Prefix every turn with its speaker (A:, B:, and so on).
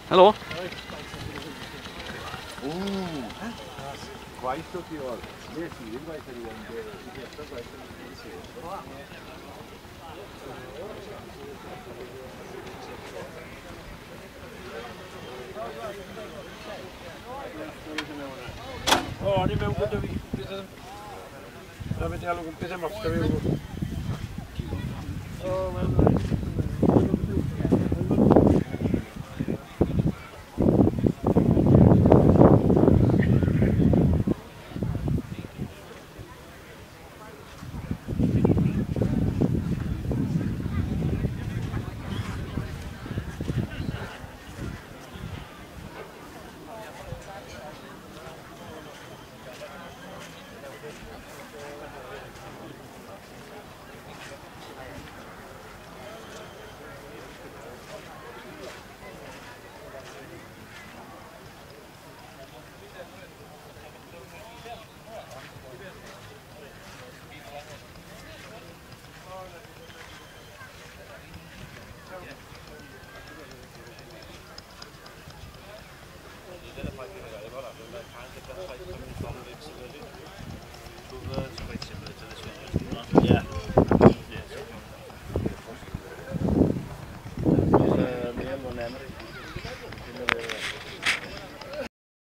A: Helo.
B: Gwaith o ti oedd. Nes i ddim gwaith ar i ond gwaith ar
C: O, o'n i mewn gyda fi. Na beth i alw, beth am off, da fi. O, wel,